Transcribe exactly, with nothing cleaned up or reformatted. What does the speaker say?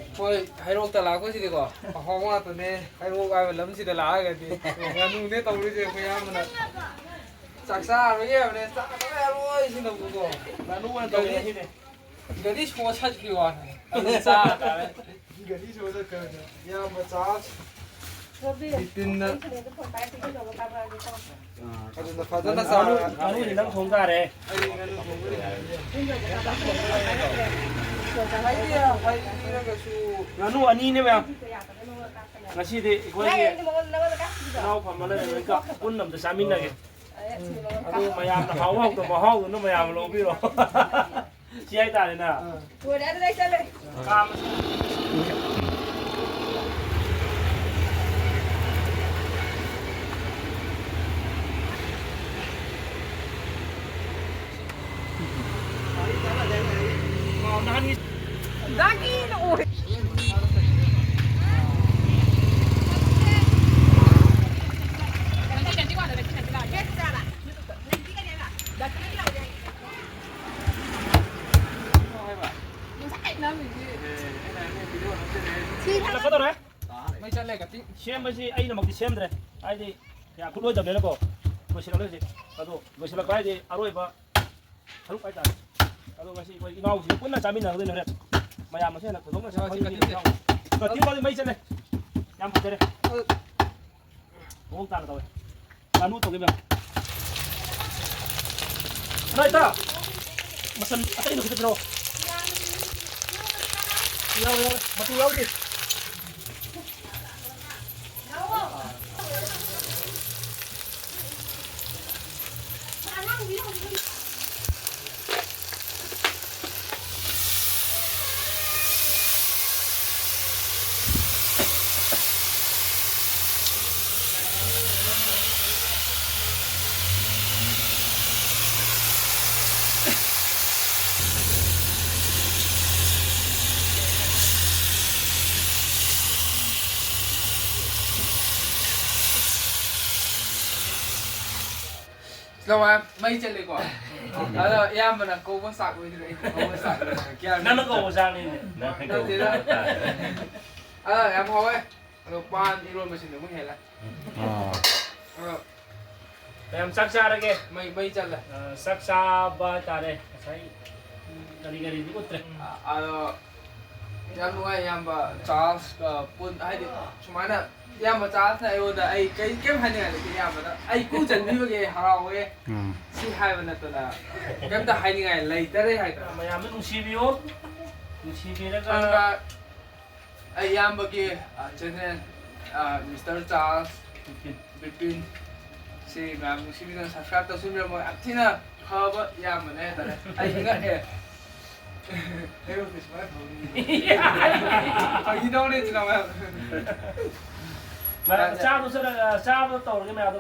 ꯑꯩꯈꯣꯏ ꯍꯩꯔꯣꯛꯇ ꯂꯥꯛꯄꯁꯤꯗꯤꯀꯣ, ꯑꯍꯥꯎꯕ ꯉꯥꯛꯇꯅꯦ꯫ ꯍꯩꯔꯣꯛ ꯍꯥꯏꯕ ꯂꯝꯁꯤꯗ ꯂꯥꯛꯑꯒꯗꯤ ꯉꯥꯅꯨꯅꯦ ꯇꯧꯔꯤꯁꯦ꯫ ꯑꯩꯈꯣꯏ ꯑꯌꯥꯝꯕꯅ ꯆꯥꯛ ꯆꯥꯔꯣꯏꯒꯦ ꯍꯥꯏꯕꯅꯦ, ꯆꯥꯗꯕ ꯌꯥꯔꯣꯏ ꯁꯤꯅꯕꯨꯀꯣ꯫ ꯉꯥꯅꯨ ꯑꯣꯏꯅ ꯇꯧꯔꯦ ꯁꯤꯗꯤ꯫ ꯒꯥꯔꯤ ꯁꯣ ꯁꯠꯈꯤꯕ ꯋꯥꯅꯤ꯫ ꯑꯗꯨ ꯆꯥ ꯇꯥꯔꯦ꯫ ꯒꯥꯔꯤ ꯁꯣ ꯆꯠꯈ꯭ꯔꯕꯅꯦ꯫ ꯏꯌꯥꯝꯕ ꯆꯥꯔꯖ꯫ ꯕꯤꯄꯤꯟꯅ꯫ ꯑꯗꯨꯅ ꯐꯖꯅ ꯉꯥꯅꯨ-, ꯆꯥꯔ-, ꯉꯥꯅꯨꯗꯤ ꯅꯪ ꯊꯣꯡ ꯇꯥꯔꯦ꯫ ꯑꯩ ꯉꯥꯅꯨ ꯊꯣꯡꯕ ꯍꯩꯇꯦ꯫ ꯍꯩꯗꯤ ꯍꯩꯔꯒꯁꯨ꯫ ꯉꯥꯅꯨ ꯑꯅꯤꯅꯦ ꯃꯌꯥꯝ꯫ ꯉꯁꯤꯗꯤ ꯑꯩꯈꯣꯏꯒꯤ ꯏꯅꯥꯎ ꯐꯝꯕ ꯂꯩꯔꯦ, ꯂꯣꯏ ꯀ-, ꯄꯨꯟꯅ ꯑꯝꯇ ꯆꯥꯃꯤꯟꯅꯒꯦ꯫ ꯑꯗꯨ ꯃꯌꯥꯝꯅ ꯍꯥꯎ ꯍꯥꯎꯇꯕ ꯃꯍꯥꯎꯗꯨꯅ ꯃꯌꯥꯝ ꯂꯧꯕꯤꯔꯣ꯫ ꯁꯤ ꯍꯥꯏꯇꯥꯔꯦꯅ꯫ ꯑꯥ꯫ ꯂꯣꯏꯔꯦ, ꯑꯗꯨꯗ ꯑꯩ ꯆꯠꯂꯦ꯫ ꯀꯥ ꯃꯁꯤꯡ꯫ ꯅꯍꯥꯟꯒꯤ ꯅꯪꯒꯤꯅ ꯎꯔꯦ꯫ ꯂꯣꯏꯁꯤꯜꯂꯛꯀꯗꯧꯔꯦ꯫ ꯃꯩ ꯆꯠꯂꯦ, ꯀꯠꯇꯤ꯫ ꯁꯦꯝꯕꯁꯤ ꯑꯩꯅꯃꯛꯇꯤ ꯁꯦꯝꯗ꯭ꯔꯦ, ꯍꯥꯏꯗꯤ ꯀꯌꯥ ꯈꯨꯠꯂꯣꯏꯗꯕꯅꯤꯅꯀꯣ꯫ ꯂꯣꯏꯁꯤꯜꯂꯛꯂꯦ ꯍꯧꯖꯤꯛ꯫ ꯑꯗꯣ ꯂꯣꯏꯁꯤꯜꯂꯛꯄ ꯍꯥꯏꯗꯤ ꯑꯔꯣꯏꯕ ꯁꯔꯨꯛ ꯍꯥꯏꯇꯥꯔꯦ꯫ ꯑꯗꯣ ꯉꯁꯤ ꯑꯩꯈꯣꯏ ꯏꯅꯥꯎꯁꯤ ꯄꯨꯟꯅ ꯆꯥꯃꯤꯟꯅꯒꯗꯣꯏꯅꯦ ꯍꯣꯔꯦꯟ꯫ ꯃꯌꯥꯝ ꯃꯁꯦꯟ ꯊꯣꯏꯗꯣꯛꯅ ꯁꯦꯝ-, ꯀꯠꯇꯤ, ꯀꯠꯇꯤ꯫ ꯀꯠꯇꯤ ꯀꯠꯇꯤ ꯃꯩ ꯆꯠꯂꯦ꯫ ꯌꯥꯝ ꯐꯖꯔꯦ꯫ ꯃꯑꯣꯡ ꯇꯥꯅ ꯇꯧꯋꯦ꯫ ꯉꯥꯅꯨ ꯇꯧꯒꯦ ꯃꯌꯥꯝ꯫ ꯀꯅꯥ ꯏꯇꯥ? ꯃꯆꯜ ꯑꯇꯩꯗꯣ ꯈꯤꯇ ꯄꯤꯔꯛꯑꯣ꯫ ꯌꯥꯎꯔꯦ, ꯌꯥꯎꯔꯦ꯫ ꯃꯇꯨ ꯌꯥꯎꯗꯦ꯫ ꯂꯋꯥꯏ ꯃꯩ ꯆꯠꯂꯦꯀꯣ꯫ ꯑꯗꯣ ꯏꯌꯥꯝꯕꯅ ꯀꯧꯕ ꯆꯥꯛ ꯑꯣꯏꯗꯣꯏꯔꯥ, ꯑꯩꯅ ꯀꯧꯕ ꯆꯥꯛ ꯑꯣꯏꯗꯣꯏꯔꯥ? ꯒ꯭ꯌꯥꯟ ꯅꯪꯅ ꯀꯧꯕ ꯆꯥꯛꯅꯤꯅꯦ꯫ ꯅꯪ ꯅꯠꯇꯦꯗ꯫ ꯑꯗꯣ ꯌꯥꯝ ꯍꯥꯎꯋꯦ꯫ ꯑꯗꯣ ꯄꯥꯟ ꯏꯔꯣꯟꯕꯁꯤꯅ ꯑꯃꯨꯛ ꯍꯦꯜꯂꯦ꯫ ꯑꯥ꯫ ꯑꯗꯣ ꯃꯌꯥꯝ ꯆꯥꯛ ꯆꯥꯔꯒꯦ꯫ ꯃꯩ ꯃꯩ ꯆꯠꯂꯦ꯫ ꯑ, ꯆꯥꯛ ꯆꯥꯕ ꯍꯥꯏꯇꯥꯔꯦ꯫ ꯉꯁꯥꯏ ꯀꯔꯤ ꯀꯔꯤꯗꯤ ꯎꯠꯇ꯭ꯔꯦ꯫ ꯑꯗꯣ ꯌꯥꯝ ꯅꯨꯡꯉꯥꯏ ꯏꯌꯥꯝꯕ ꯆꯥꯔꯜꯁꯀ ꯄꯨꯟ ꯍꯥꯏꯗꯤ ꯁꯨꯃꯥꯏꯅ ꯏꯌꯥꯝꯕ ꯆꯥꯔꯜꯁꯅ ꯑꯩꯉꯣꯟꯗ ꯑꯩ ꯀꯩ ꯀꯩꯝ ꯍꯥꯏꯅꯤꯡꯉꯥꯏ ꯂꯩꯇꯦ꯫ ꯏꯌꯥꯝꯕꯗ ꯑꯩ ꯀꯨ ꯆꯟꯕꯤꯕꯒꯤ ꯑꯩ ꯍꯔꯥꯎꯋꯦ꯫ ꯎꯝ꯫ ꯁꯤ ꯍꯥꯏꯕ ꯅꯠꯇꯅ ꯀꯩꯝꯇ ꯍꯥꯏꯅꯤꯡꯉꯥꯏ ꯂꯩꯇꯔꯦ ꯍꯥꯏꯇꯥꯔꯦ꯫ ꯃꯌꯥꯝꯗ ꯅꯨꯡꯁꯤꯕꯤꯌꯣ꯫ ꯅꯨꯡꯁꯤꯕꯤꯔꯒ ꯑꯗꯨꯒ ꯑꯩ ꯏꯌꯥꯝꯕꯒꯤ ꯆꯦꯅꯦꯜ ꯃꯤꯁꯇꯔ ꯆꯥꯔꯜꯁ ꯕꯤꯄꯤꯟ ꯁꯤ ꯃꯌꯥꯝ ꯅꯨꯡꯁꯤꯕꯤꯗꯨꯅ ꯁꯕꯁꯀ꯭ꯔꯥꯏꯕ ꯇꯧꯁꯤꯟꯕꯤꯔꯝꯃꯣ꯫ ꯌꯥꯝ ꯊꯤꯅ ꯐꯕ ꯏꯌꯥꯝꯕꯅꯦ ꯍꯥꯏꯇꯥꯔꯦ꯫ ꯑꯩ ꯉꯛꯑꯦ꯫ ꯍꯦꯔꯣꯛꯇ ꯁꯨꯃꯥꯏꯅ ꯐꯕ ꯃꯤ ꯐꯥꯒꯤ ꯇꯧꯅꯦ ꯏꯆꯤꯟ ꯏꯅꯥꯎ ꯃꯌꯥꯝ꯫ ꯆꯥꯕ ꯆꯠꯂꯒ ꯆꯥꯕ ꯇꯧꯔꯒꯦ ꯃꯌꯥꯝꯗꯣ꯫